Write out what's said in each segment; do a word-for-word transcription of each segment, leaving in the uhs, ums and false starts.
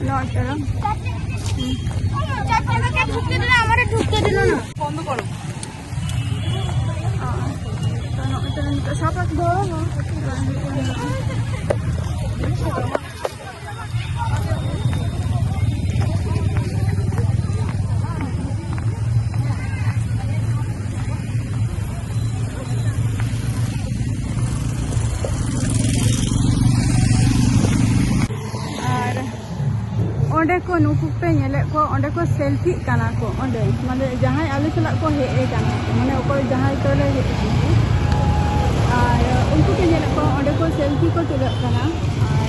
ᱱᱚᱜᱼᱚᱭ ᱛᱚᱨᱟ᱾ ᱪᱟᱨ ᱯᱟᱸᱪ ᱵᱟᱡᱮ ঢুকতে দিলে, আমারে ঢুকতে দিল না। বন্ধ করো। ᱚ, ᱛᱚ ᱱᱚᱜᱼᱚᱭ ᱛᱚᱨᱟ ᱱᱤᱛᱚᱜ ᱥᱟᱯᱟᱵ ᱫᱚ᱾ ᱟᱨ ᱚᱸᱰᱮ ᱠᱚ, ᱱᱩᱠᱩ ᱯᱮ ᱧᱮᱞᱮᱫ ᱠᱚᱣᱟ, ᱚᱸᱰᱮ ᱠᱚ ᱥᱮᱞᱯᱷᱤᱜ ᱠᱟᱱᱟ ᱠᱚ᱾ ᱚᱸᱰᱮ ᱢᱟᱱᱮ ᱡᱟᱦᱟᱸᱭ ᱟᱞᱮ ᱥᱟᱞᱟᱜ ᱠᱚ ᱦᱮᱡ ᱟᱠᱟᱱᱟ ᱠᱚ, ᱢᱟᱱᱮ ᱚᱠᱚᱭ ᱡᱟᱦᱟᱸᱭ ᱛᱚᱞᱮ ᱦᱮᱡ ᱟᱠᱟᱱᱟ ᱠᱚ, ᱟᱨ ᱩᱱᱠᱩ ᱯᱮ ᱧᱮᱞᱮᱫ ᱠᱚᱣᱟ, ᱚᱸᱰᱮ ᱠᱚ ᱥᱮᱞᱯᱷᱤ ᱠᱚ ᱛᱩᱞᱟᱹᱜ ᱠᱟᱱᱟ᱾ ᱟᱨ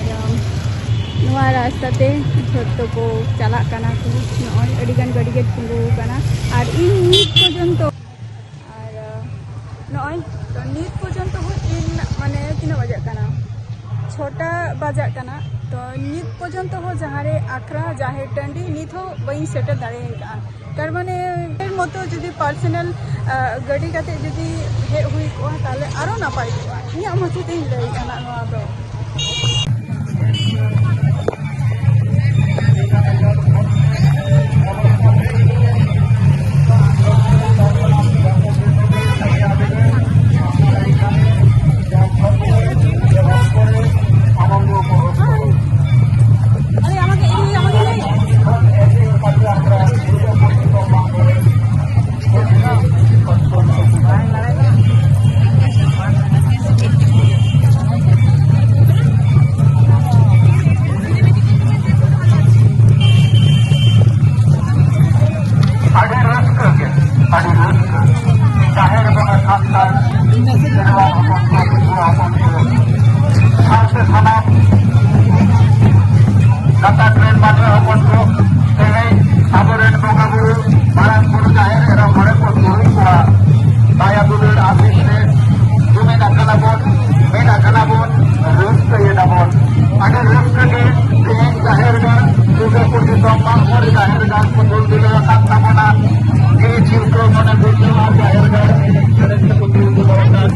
ᱱᱚᱣᱟ ᱨᱟᱥᱛᱟ ᱛᱮ ᱡᱷᱚᱛᱚ ᱠᱚ ᱪᱟᱞᱟᱜ ᱠᱟᱱᱟ ᱠᱚ᱾ ᱱᱚᱜᱼᱚᱭ ᱟᱹᱰᱤ ᱜᱟᱱ ᱜᱟᱹᱰᱤ ᱜᱮ ᱛᱤᱸᱜᱩ ᱟᱠᱟᱱᱟ᱾ ᱟᱨ ᱤᱧ ᱱᱤᱛ ᱯᱚᱨᱡᱚᱱᱛᱚ ᱟᱨ, ᱟᱸ, ᱱᱚᱜᱼᱚᱭ ᱛᱚ ᱱᱤᱛ ᱯᱚᱨᱡᱚᱱᱛᱚ ᱦᱚᱸ ᱤᱧ, ᱢᱟᱱᱮ, ᱛᱤᱱᱟᱹᱜ ᱵᱟᱡᱟᱜ ᱠᱟᱱᱟ? ᱪᱷᱚᱴᱟ ᱵᱟᱡᱟᱜ ᱠᱟᱱᱟ᱾ ᱛᱚ ᱱᱤᱛ ᱯᱚᱨᱡᱚᱱᱛᱚ ᱦᱚᱸ ᱡᱟᱦᱟᱸ ᱨᱮ ᱟᱠᱷᱲᱟ ᱡᱟᱦᱮᱨ ᱴᱟᱺᱰᱤ ᱱᱤᱛ ᱦᱚᱸ ᱵᱟᱹᱧ ᱥᱮᱴᱮᱨ ᱫᱟᱲᱮ ᱟᱠᱟᱫᱼᱟ᱾ ᱛᱟᱨ ᱢᱟᱱᱮ, ᱮᱨ ᱢᱚᱛᱚ ᱡᱩᱫᱤ personal, ᱟᱸ, ᱜᱟᱹᱰᱤ ᱠᱟᱛᱮ ᱡᱩᱫᱤ ᱦᱮᱡ ᱦᱩᱭ ᱠᱚᱜᱼᱟ, ᱛᱟᱦᱚᱞᱮ ᱟᱨᱚ ᱱᱟᱯᱟᱭ ᱠᱚᱜᱼᱟ᱾ ᱤᱧᱟᱹᱜ ᱢᱚᱪᱟ ᱛᱮᱧ ᱞᱟᱹᱭᱮᱫᱼᱟ ᱱᱟᱜ ᱱᱚᱣᱟ ᱫᱚ᱾ ᱟᱹᱰᱤ ᱨᱟᱹᱥᱠᱟᱹ ᱜᱮ, ᱟᱹᱰᱤ ᱨᱟᱹᱥᱠᱟᱹ᱾ ᱡᱟᱦᱮᱨ ᱵᱚᱸᱜᱟ ᱥᱟᱱᱛᱟᱲ ᱠᱷᱮᱨᱣᱟᱞ ᱦᱚᱯᱚᱱ ᱠᱚ, ᱫᱤᱠᱩ ᱦᱚᱯᱚᱱ ᱠᱚ, ᱥᱟᱶᱛᱮ ᱥᱟᱱᱟᱢ ᱜᱟᱛᱟᱠ ᱨᱮᱱ ᱢᱟᱹᱱᱢᱤ ᱦᱚᱯᱚᱱ ᱠᱚ, ᱛᱮᱦᱮᱧ ᱟᱵᱚᱨᱮᱱ ᱵᱚᱸᱜᱟ ᱵᱩᱨᱩ, ᱢᱟᱨᱟᱝ ᱵᱩᱨᱩ, ᱡᱟᱦᱮᱨ ᱮᱨᱟ, ᱢᱚᱬᱮ ᱠᱚ ᱛᱩᱨᱩᱭ ᱠᱚᱣᱟᱜ ᱫᱟᱭᱟ ᱫᱩᱞᱟᱹᱲ ᱟᱥᱤᱥ ᱨᱮ ᱡᱩᱢᱤᱫ ᱟᱠᱟᱱᱟ ᱵᱚᱱ, ᱢᱤᱫ ᱟᱠᱟᱱᱟ ᱵᱚᱱ, ᱨᱟᱹᱥᱠᱟᱹᱭᱮᱫᱟ ᱵᱚᱱ᱾ ᱟᱹᱰᱤ ᱨᱟᱹᱥᱠᱟᱹ ᱜᱮ ᱛᱮᱦᱮᱧ ᱡᱟᱦᱮᱨ ᱜᱟᱲ, ᱫᱩᱨᱜᱟᱹᱯᱩᱨ ᱫᱤᱥᱚᱢ ᱢᱟᱜ ᱢᱚᱬᱮ ᱡᱟᱦᱮᱨ ᱜᱟᱲ ᱠᱚ ᱫᱩᱞ ᱫᱩᱞᱟᱹᱲ ᱟᱠᱟᱫ ᱛᱟᱵᱚᱱᱟ᱾ ᱡᱤᱣᱤ ᱪᱤᱨᱠᱟᱹ ᱢᱚᱱᱮ ᱜᱩᱨᱡᱟᱹᱣ ᱟᱨ ᱡᱟᱦᱮᱨ ᱜᱟᱲ ᱮᱱᱮᱡ ᱛᱮᱠᱚ ᱫᱩᱞ ᱫᱩᱞᱟᱹᱲ ᱟᱠᱟᱫ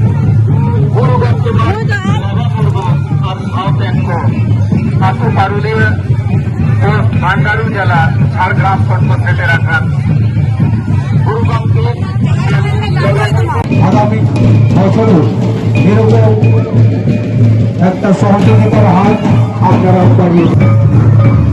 ᱜᱩᱨᱩ ᱜᱚᱢᱠᱮ ᱵᱟᱵᱟ ᱢᱩᱨᱢᱩ ᱟᱨ ᱥᱟᱶᱛᱮᱱ ᱠᱚ ᱟᱹᱛᱩ ᱯᱟᱹᱨᱩᱞᱤᱭᱟᱹ ᱠᱚ ᱠᱟᱹᱨᱩ ᱡᱟᱞᱟ ᱡᱷᱟᱲᱜᱨᱟᱢ ᱠᱷᱚᱱ ᱠᱚ ᱥᱮᱴᱮᱨ ᱟᱠᱟᱱ ᱜᱩᱨᱩ ᱜᱚᱢᱠᱮ ᱟᱜᱟᱢᱤ ᱵᱚᱪᱷᱚᱨ ᱮᱨᱚᱠᱚᱢ একটা সহযোগিতার হাত আপনারা বাড়িয়ে দিন।